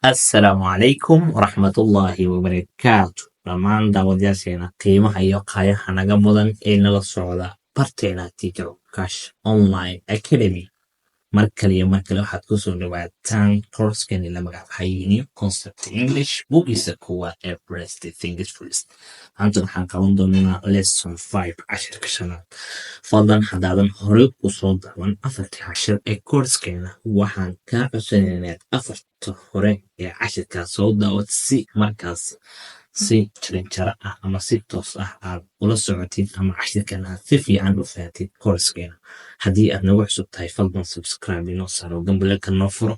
Assalaamu calaykum waraxmatullaahi wabarakaatu. Dhammaan daawadayaasheena qiimaha iyo qaayaha naga mudan ee nala socda barteena Teacher Cash Online Academy, mar kale iyo mar kale waxaad kusoo dhawaataan course-kani la magacbaxay New Concept English, bugiisa koowaad ee First Things First. Maanta waxaan qaban doonaa lesson 5, cashirka shanaad. Fadlan haddaadan horey usoo daawan afartii cashir ee course-keena, waxaan kaa codsanaynaa inaad afarta hore ee cashirkaas soo daawat, si markaas si jaranjaro ah ama si toos ah aad ula socotid ama cashirkan aad si fiican u fahatid course-keena. Haddii aad nagu cusub tahay, fadlan subscribe inoo saaro, gambaleelka noo furo.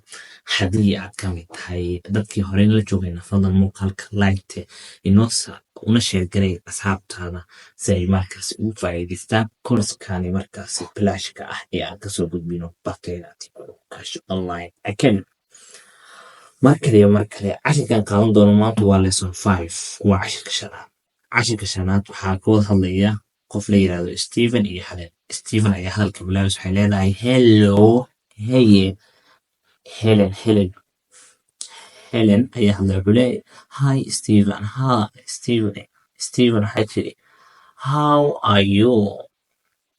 Haddii aad ka mid tahay dadkii horey la joogayna, fadlan muuqaalka like inoo saar, una share garay asxaabtaada si ay markaasi ugu faa'iidaystaan course-kani markaasi bilaashka ah ee aan kasoo gudbino barteena Cash Online Academy. Mar kale iyo mar kale, cashirkan qaadan doono maanta waa lesson 5, waa cashirka shanaad. Cashirka shanaad waxaa ka wada hadlaya qof la yirahdo Stephen iyo Helen. Stephen ayaa hadalka bilaabis. Waxay leedahay, "Hello." Heye Helen. Helen, Helen ayaa hadlay. Wuxuu leeyahay, "Hi Stephen." Ha Stephen. Stephen waxay tiri, "How are you?"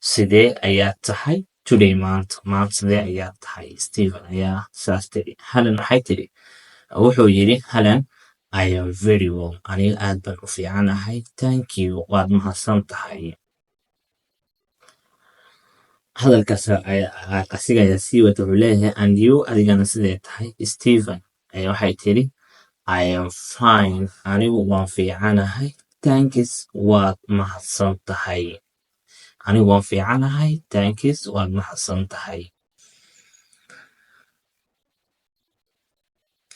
Sidee ayaa tahay? "Today," maanta. Maanta sidee ayaa tahay? Stephen ayaa saas tiri. Helen waxay tiri, wuxuu yidhi Helen, "I am very well." Aniga aad baan u fiicanahay. "Thank you." Waad mahadsan tahay. Hadalkaas asiga ayaa sii wata. Wuxuu leeyahay, "And you?" Adigana sidee tahay? Stephen ayaa waxay tiri, "I am fine." Anigu waan fiicanahay. "Thanks." Waad mahadsan tahay. Anigu waan fiicanahay. "Thanks." Waad mahadsan tahay.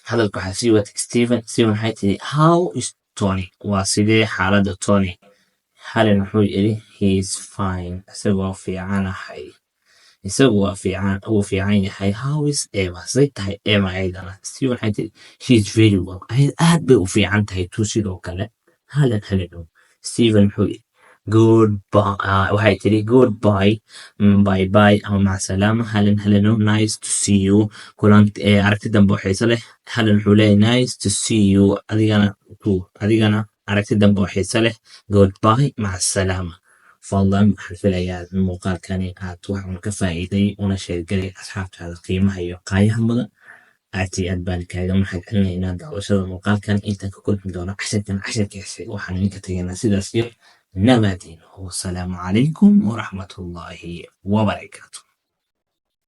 Hadalka waxaa sii watay Stephen. Stephen waxay tiri, "How is Tony?" Waa sidee xaaladda Tony? Helen wuxuu yidhi, "He is fine." Isagu waa fiicanahay, isagu waa fiican, wuu fiican yahay. "How is Emma?" Say tahay Emma ayadana? Stephen waxay tiri, "She is very well." Ayad aad bay u fiican tahay too, sidoo kale. Helen, Helen. Stephen wuxuu yidhi, "Goodbye." Waxay tiri, "Goodbye." Bye bye ama macsalaama. Helen, Heleno. "Nice to see you." Kulan aragti dambe oo xiiso leh. Helen wuxuu leeyahay, "Nice to see you." Adigana too, adigana aragti dambe oo xiiso leh. "Goodbye." Macsalaama. Fadlan waxaan filayaa in muuqaalkani aad wax un ka faa'iiday, una share garay asxaabtaada qiimaha iyo qaayaha mudan. Aad iyo aad baan kaaga mahad celinaynaa daawashada muuqaalkan. Intaan ka kulmi doono cashirkan cashirkiisa, waxaan idinka tegaynaa sidaas iyo nabadin. Wasalaamu calaykum waraxmatullaahi wabarakaatu.